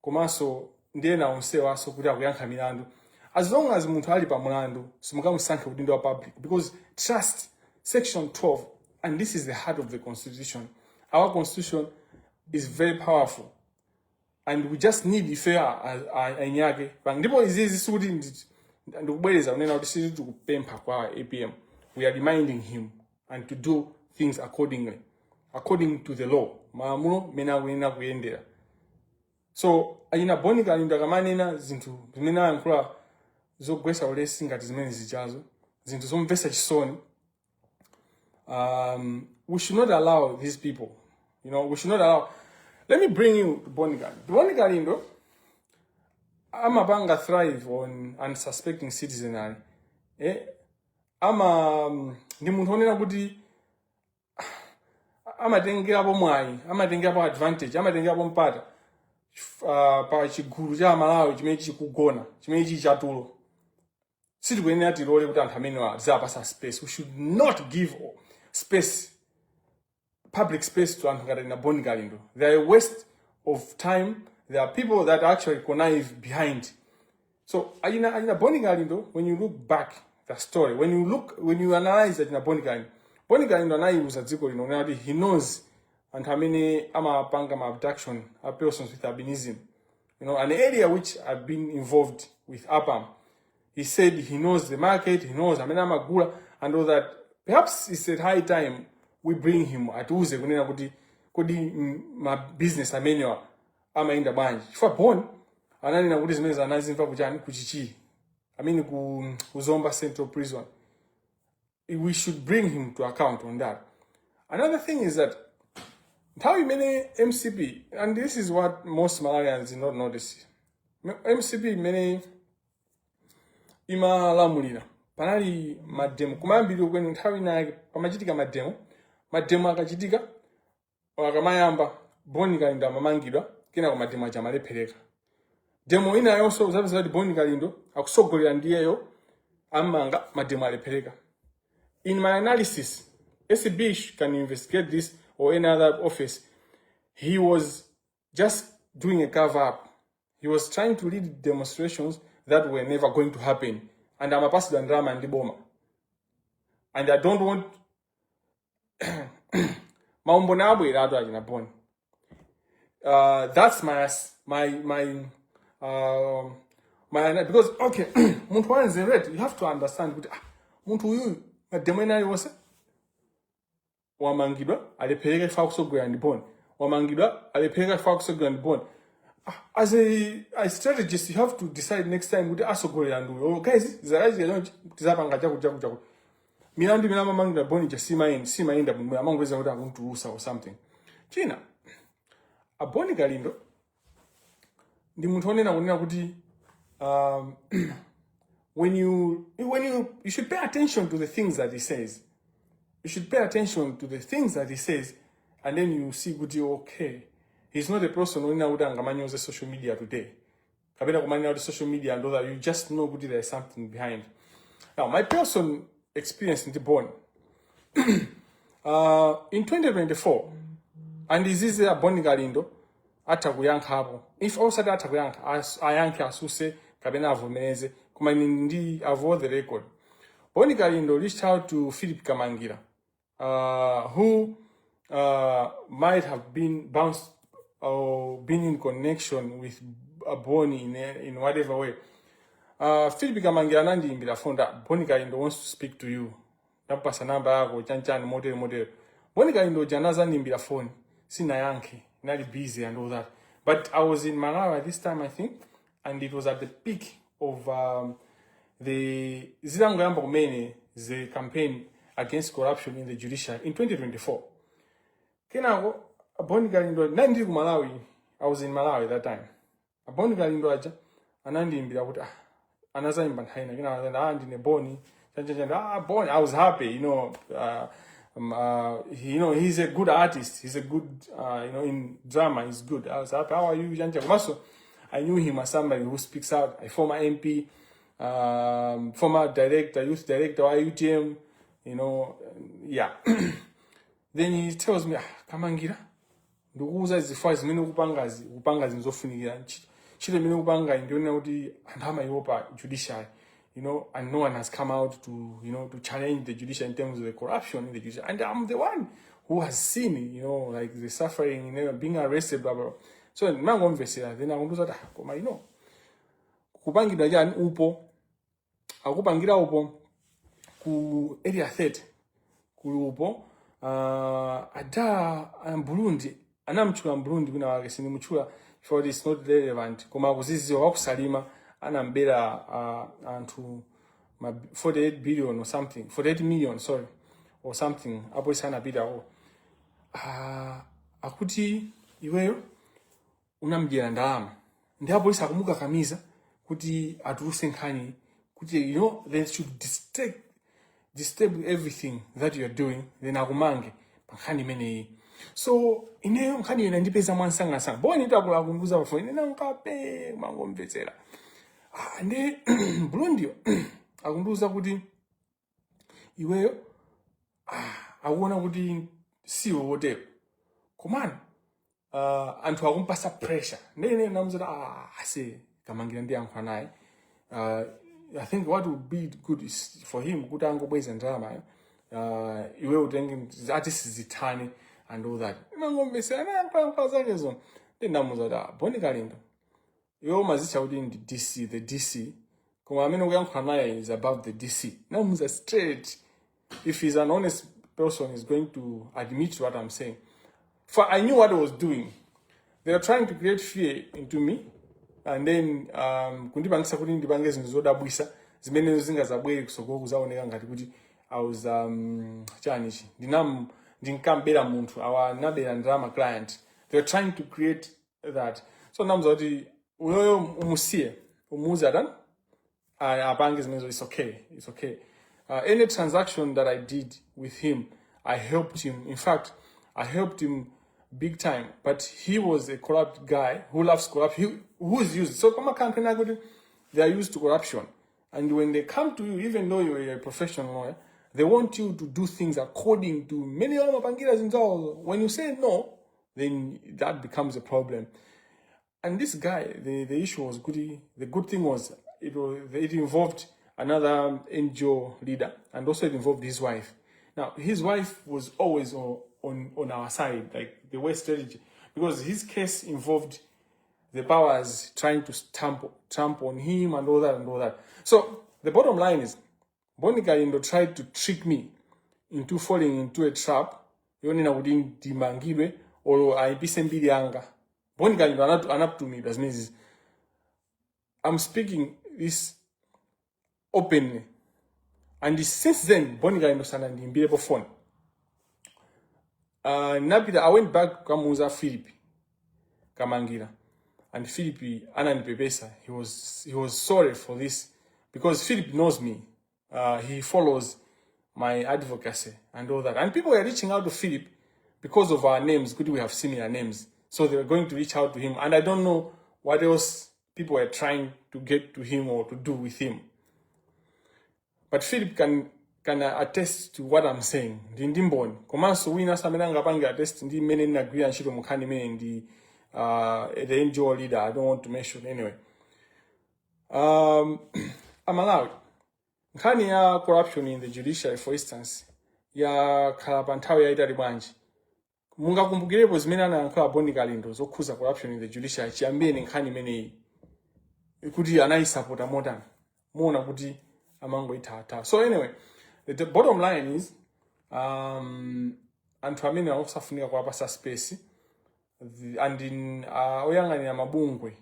Speaker 10: komanso ndi ena onsewanso kuti akuyankha milandu. As long as munthu ali pa mlandu, simukamusankhe udindo wa public, because trust, section 12, and this is the heart of the constitution. Our constitution is very powerful and we just need ife anyake. Ndipo izizi sikuti ndikubwereza kunena kuti sitikupempha kwa APM. We are reminding him and to do things accordingly, according to the law, malamulo mene akuyenera kuyendera. So achina Boni Kalindo akamanena zinthu zimene ayankhula zogwesa ulesi ngati zimene zichazo, zinthu zomvetsa chisoni, we should not allow these people. We should not allow. Let me bring you to Boni Kalindo. Boni Kalindo amapanga thrive on unsuspecting citizenry, eh? Ama ndi munthu onena kuti amatengerapo mwayi, amatengerapo advantage, amatengerapo mpata pa chigulu cha Malawi chimene chikugona, chimene chili chatulo. Sitikuyenera tilole kuti anthu amenewa tizapasa space. We should not give space, public space, to anthu ngati na Boni Kalindo. They are a waste of time. There are people that actually connive behind. So achina Boni Kalindo, when you look back the story, when you analyze achina Boni Kalindo, Boni Kalindo anayiuza dziko lino kunena kuti he knows anthu amene amapanga ma abduction a persons with albinism, an area which I've been involved with APAM. He said he knows the market, he knows amene amagula and all that. Perhaps it's at high time we bring him atiuze kunena kuti kodi ma business amenewa amayenda bwanji, chifukwa Bon ananena kuti zimene anazimva kuchani, kuchichiri, I mean ku Zomba Central Prison. We should bring him to account on that. Another thing is that nthawi imene MCP, and this is what most Malawians did not notice, MCP imene imalamulira, panali mademo kumayambiriro kwene. Nthawi inayake pamachitika mademo. Mademo akachitika, akamayamba, Boni Kalindo amamangidwa, kenako mademo aja amalephereka. Demo inayonso uzapeza kuti Boni Kalindo akusogolera, ndiyeyo amanga, mademo alephereka. In my analysis, ACB can investigate this or any other office, he was just doing a cover up. He was trying to lead demonstrations that were never going to happen, and amapasidwa ndalama ndi boma. And I don't want maumboni abwera atu achina Boni. That's my because, okay, munthu wanzeru, you have to understand kuti, ah, munthu uyuyu mademo ena aliwonse wamangidwa, alephereka chifukwa kusogolera ndi Boni, wamangidwa, alephereka chifukwa kusogolera ndi Boni. Ah, as a strategist, you have to decide next time kuti asogolera ndi uyo. Oh, guys, zakachitika chonchi, tizapanga chakuti chakuti chakuti. Milandu imene amamangidwa Boni ja simayenda bwino, amangopeza kuti akuntulusa or something. China, aboni Kalindo ndi munthu onena kunena kuti when you should pay attention to the things that he says. You should pay attention to the things that he says, and then you see kuti, okay, he's not a person onena kuti angamanyoze social media today kapena kumanena kuti social media and all that. You just know kuti there is something behind. Now, my person experience ndi Boni in 2024, and izizi aboni Kalindo atha kuyankhapo, if osati atha kuyankha, ayankhe, asuse kapena avomereze, koma ine ndi avoid the record. Boni Kalindo reached out to Philip Kamangira, who might have been bounced or been in connection with Boni in whatever way. Philip Kamangira anandiyimbira phone, "Boni Kalindo wants to speak to you, ndamupasa namba yako," chanchani, motere motere. Boni Kalindo uja anazandiyimbira phone, sinayankhe, nali busy and all that. But I was in Malawi at this time, I think, and it was at the peak of the zitangoyamba kumene the campaign against corruption in the judiciary in 2024. Kenako Boni Kalindo, ndali ndili ku Malawi, I was in Malawi that time. Aboni Kalindo aja anandiyimbira kuti, ah, anazayimba nthawi ina, kenako anazati, "Ah, ndine Boni," chanchachani. "Ah, Boni." I was happy. He's a good artist, he's a good in drama he's good. I was happy. "How are you?" Chancha. Komanso I knew him as somebody who speaks out, a former MP, former director, youth director wa UTM. Yeah. Then he tells me, "Ah, Kamangira, ndikuuza zifukwa zimene ukupangazi, ukupanga zinthu zofunikira. Ntchito imene ukupanga ndionena kuti anthu amaiopa judiciary, and no one has come out to challenge the judiciary in terms of the corruption in the judiciary, and I'm the one who who has seen like the suffering, being arrested, blah blah. So ndimangomvesera, then akundiuza kuti, "Ah, koma kupangidwa chani upo, akupangira upo ku Area 30 kuli upo." Ada Burundi anamtchula Burundi kwina wake, sindimutchula for it's not relevant, koma akuziziwa, wakusalima anambera anthu ma 48 billion or something, 48 million, sorry, or something. Apolisi anapitako. Akuti iweyo unamdyera ndalama, ndi apolisi akumukakamiza kuti atuluse nkhani kuti they should disturb everything that you are doing, then akumange pa nkhani imeneyi. So ineyo nkhani ina ndipeza mwansangasanga boni itakula akunguza pafoni, ine nankape mangomvetsera. Ah, ndi Burundiyo akundiuza kuti iweyo, ah, akuona kuti siwe wotero, komano anthu akumpasa pressure. Ndene namuzati, "Ah, ase Kamangira ndiyankhula naye. I think what would be good is for him kuti angobweza ndalamayo, iwe utenge ati sizithane and all that." Imangomvesera nayankhulayankhula zakezo. Ndinamuza kuti, "Ah, Boni Kalindo, iwe umazitcha kuti ndi DC, the DC, koma amene ukuyankhula naye is above the DC." Namuza straight. If he's an honest person, he's going to admit to what I'm saying, for I knew what I was doing. They are trying to create fear into me and then kundipangisa kuti ndipange zinthu zodabwisa zimene zingazabwere kusogolo kuzaoneka ngati kuti I was chanichi ndinam ndinkambera munthu awa nabera ndalama client. They were trying to create that. So ndamuza kuti uyoyo umusiye, umuuze atani, apange zimenezo. It's okay, it's okay. Any transaction that I did with him, I helped him. In fact, I helped him big time, but he was a corrupt guy who loves corruption, who is used so pamakhala kuti they are used to corruption, and when they come to you, even though you're a professional lawyer, they want you to do things according to many amapangira zinthu zawo. When you say no, then that becomes a problem. And this guy, the issue was good. The good thing was it involved another NGO leader, and also it involved his wife. Now, his wife was always on our side, like the way strategy, because his case involved the powers trying to stamp on him and all that and all that. So the bottom line is, Boni Kalindo tried to trick me into falling into a trap yonena kuti ndimangidwe or ayipise mbiri yanga. Boni Kalindo anatumidwa zimenezi. I'm speaking this openly, and since then Boni Kalindo sanandiyimbirepo phone. Napita, I went back kukamuuza Philip Kamangira, and Philip anandipepesa. He was sorry for this because Philip knows me. He follows my advocacy and all that, and people were reaching out to Philip because of our names. Good, we have similar names, so they were going to reach out to him, and I don't know what else people were trying to get to him or to do with him, but Philip can attest to what I'm saying. Ndi mboni. Komanso wina amene angapange attest ndi mmene ndinagwira ntchito mu nkhani imene ndi the NGO leader I don't want to mention. Anyway, Amalawi, nkhani ya corruption in the judiciary, for instance, yakhala pa nthawi yayitali bwanji? Mungakumbukirepo zimene anayankhula Boni Kalindo zokhuza corruption in the judiciary chiyambire nkhani imeneyi, kuti anayisapota motani? Muona kuti amangoithatha. So anyway, the bottom line is, anthu amene akusafunika kuwapasa space and oyang'anira mabungwe,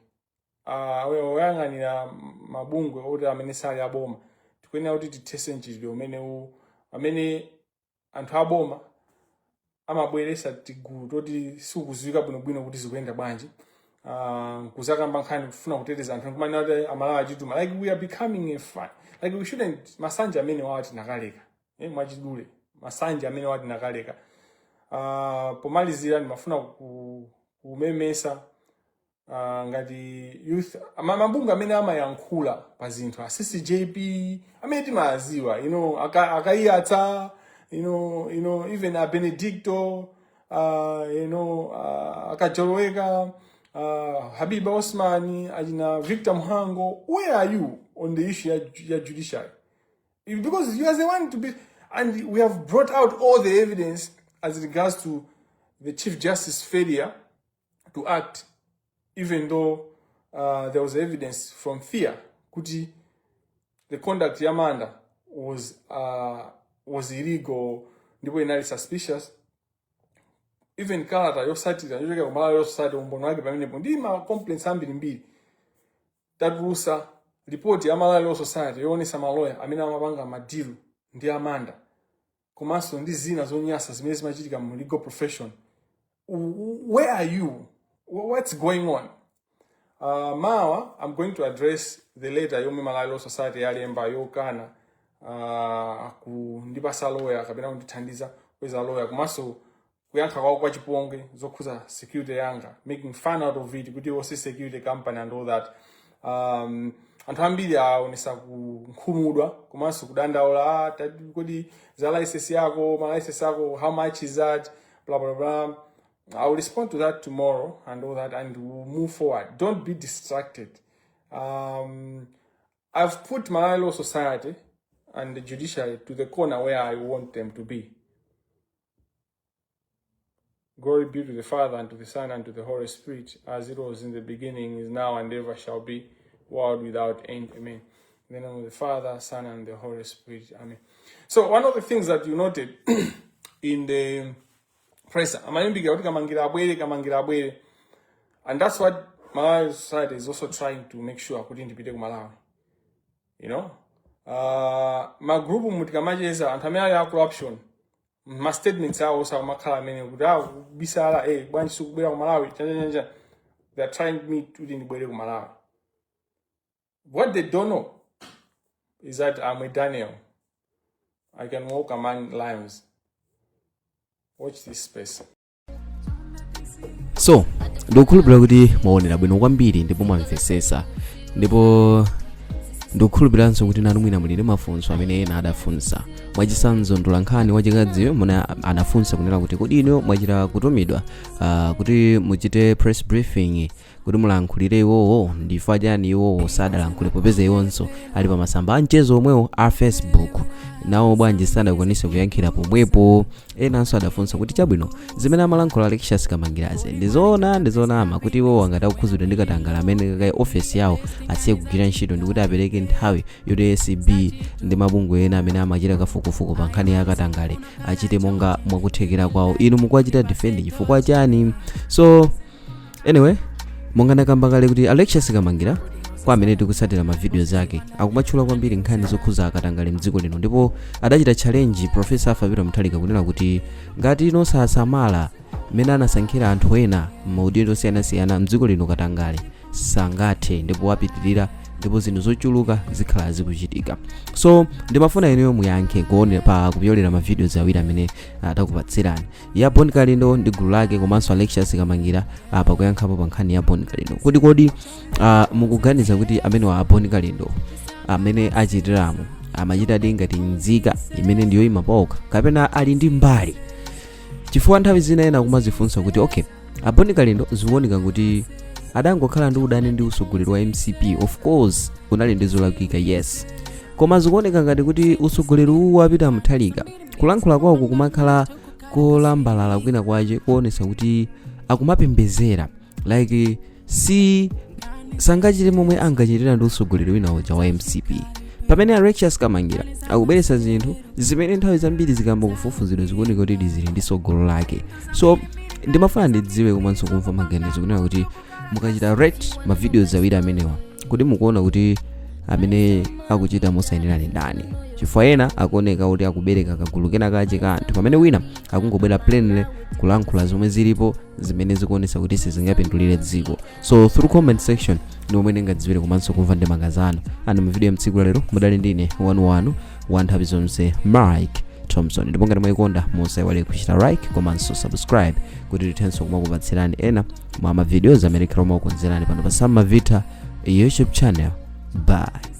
Speaker 10: oyang'anira mabungwe oti amene sali aboma, tikuyenera kuti tithese mchitidwe umenewu amene anthu aboma amabweresa tigulu toti sikuziwika bwinobwino kuti zikuyenda bwanji, kuzakamba nkhani kufuna kuteteza anthu, nkumanena kuti Amalawi achituma. Like, we are becoming a like, we shouldn't. Masanja amene wawa tinakaleka, mwachidule, masanja amene wawa tinakaleka. Pomalizira ndimafuna kumemesa ngati youth mabungwe amene amayankhula pa zinthu, a CCJP amene timaziwa, akaiyatsa, even a Benedicto, akajoloweka, Habiba Osman, achina Victor Muhango, where are you on the issue ya judiciary? Because you are the one to be, and we have brought out all the evidence. As regards to the Chief Justice failure to act, even though there was evidence from FIA kuti the conduct ya Manda was illegal ndipo inali suspicious. Even kalata yosatira yochokera ku Malawi Law Society, umboni wake pamenepo ndi ma complaints ambirimbiri. Tatulusa ripoti ya Malawi Law Society yoonesa maloya amene amapanga ma deal ndi Amanda, komanso ndi zina zonyasa zimene zimachitika mu legal profession. Where are you? What's going on? Mawa I'm going to address the letter yomwe Malawi Law Society yalemba yokana kundipasa lawyer kapena kundithandiza kupeza lawyer, komanso kuyankha kwawo kwa chipongwe zokhuza security yanga, making fun out of it kuti wose security company and all that. Anthu ambiri aonesa kukhumudwa komanso kudandaula, "Ah, kodi za license yako, ma license yako, how much is that?" blah blah blah. I will respond to that tomorrow and all that, and we'll move forward. Don't be distracted. I've put Malawi Law Society and the judiciary to the corner where I want them to be. Glory be to the Father, and to the Son, and to the Holy Spirit, as it was in the beginning, is now, and ever shall be, world without end. Amen. In the name of the Father, Son, and the Holy Spirit. Amen. So, one of the things that you noted in the press, amalimbikira kuti Kamangira abwere, Kamangira abwere. And that's what Malawi society is also trying to make sure, kuti ndipite ku Malawi. Ma group mutikamacheza, anthu amene ali a corruption, ma statements awo sakumakhala amene kuti ah, kubisala, bwanji sikubwera ku Malawi, chanchachancha. They are trying me kuti ndibwere ku Malawi. What they don't know is that I'm a Daniel. I can walk among lions. Watch this space.
Speaker 1: So ndikukhulupirira kuti mwaonera bwino kwambiri ndipo mwamvesesa, ndipo ndikukhulupiriranso kuti nanu mwina muli ndi mafunso amene ena adafunsa. Mwachitsanzo, mtolankhani wachikadziyo muna anafunsa kunena kuti kodi inu mwachita kutumidwa kuti muchite press briefing kuti mulankhulire iwowo? Ndifa chani iwowo sadalankhule, popeza iwonso ali pa masamba a mchezo omwewo a Facebook nawo? Bwanji sadakwanise kuyankhira pomwepo? Enanso adafunsa kuti chabwino, zimene amalankhula Alexious Kamangirazi ndizoona, ndizonama, kuti iwowo angati akukhuzidwa ndi katangale amene kakayi ofesi yawo asiye kugwira ntchito ndikuti apereke nthawi yoti ACB ndi mabungwe ena amene amachita kafukufuku pa nkhani ya katangale achite monga mwakuthekera kwawo, inu mukuwachita defend chifukwa chani? So anyway, monga ndakamba kale kuti Alexious Kamangira, kwa amene tikutsatira ma videos ake, akumatchula kwambiri nkhani zokhuza akatangale mdziko lino, ndipo adachita challenge Professor Arthur Peter Mutharika kunena kuti ngati ino sasamala mmene anasankhira anthu ena m'maudindo osiyanasiyana mdziko lino, katangale sangathe ndipo wapitirira, ndipo zinthu zochuluka zikhala zikuchitika. So ndimafuna inuyo muyankhe kuone pa kupyolera ma videos awiri amene takupatsirani, ya Bon Kalindo ndi gulu lake komanso Alexious Kamangira apa kuyankhapo pa nkhani ya Bon Kalindo, kuti kodi mukuganiza kuti amene wa Bon Kalindo amene achitiramo amachitadi ngati nzika imene ndiyoyima pokha, kapena ali ndi mbali? Chifukwa nthawi zina ena kumazifunsa kuti okay, a Bon Kalindo zikuoneka kuti adangokhala ndi udani ndi usogoleri wa MCP. Of course kunali ndi zolakwika, yes, koma zikuoneka ngati kuti usogoleri uwu wapita Mutharika, kulankhula kwawo kumakhala kolambalala kwina kwache, kuonesa kuti akumapembezera, like si sangachite momwe angachitira ndi usogoleri wina uja wa MCP, pamene Alexious Kamangira akubweretsa zinthu zimene nthawi zambiri zikamba kufufuzidwa zikuoneka kuti zili ndi tsogolo lake. So ndimafuna ndidziwe komanso kumva maganizo kunena kuti mukachita rate ma videos awiri amenewa, kuti mukuona kuti amene akuchita mosayenera ndi ndani? Chifukwa ena akuoneka kuti akubereka kagulu kena kache ka anthu, pamene wina akungobwera plainly kulankhula zomwe zilipo, zimene zikuonesa kuti sizingapindulire dziko. So through comment section ndi momwe ndingadziwire komanso kumva ndemanga zanu. And mu video ya mtsiku lalero mudali ndine wanuwanu wa nthawi zonse, Mike Thompson, ndipo ngati mwayikonda musaiwale kuchita like komanso subscribe kuti tithenso kumakupatsirani ena mwa ma videos amene tikhala kumakukonzerani pano pa Sam Mavita YouTube channel. Bye.